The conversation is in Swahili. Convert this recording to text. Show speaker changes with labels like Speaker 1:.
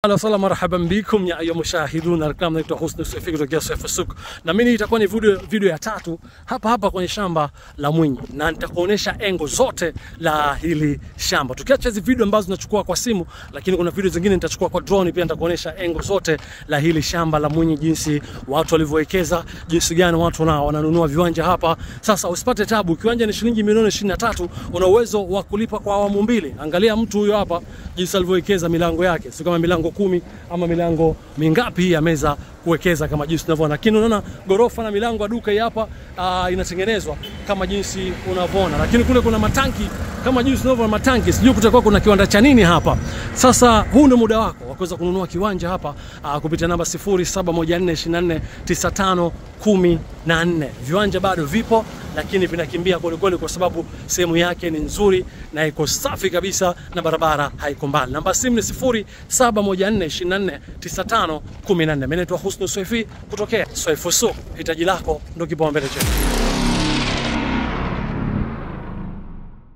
Speaker 1: Ahlan wasahlan, marhaban bikum ya ayo mushahidun alkram, naitwa Husni Swaifi kutokea Swaifu Suk, na mimi itakuwa ni video ya tatu hapa hapa kwenye shamba la Mwinyi, na nitakuonesha engo zote la hili shamba, tukiacha hizi video ambazo nachukua kwa simu, lakini kuna video zingine nitachukua kwa drone pia. Nitakuonesha engo zote la hili shamba la Mwinyi, jinsi watu walivyowekeza, jinsi gani watu wananunua viwanja hapa. Sasa usipate tabu, kiwanja ni shilingi milioni 23, una uwezo wa kulipa kwa awamu mbili. Angalia mtu huyo hapa jinsi alivyowekeza milango yake, sio kama milango 10 ama milango mingapi hii ameweza kuwekeza kama jinsi unavyoona. Lakini unaona gorofa na milango ya duka hii hapa inatengenezwa kama jinsi unavyoona. Lakini kule kuna matanki kama jinsi unavyoona matanki, sijui kutakuwa kuna kiwanda cha nini hapa. Sasa huu ndio muda wako wa kuweza kununua kiwanja hapa kupitia namba 0714249514. Viwanja bado vipo, lakini vinakimbia kweli kweli kwa sababu sehemu yake ni nzuri na iko safi kabisa na barabara haiko mbali. Namba simu ni 0714249514. Mimi naitwa Husni Swaifi kutokea Swaifu Suk. Hitaji lako ndio kipaumbele chetu.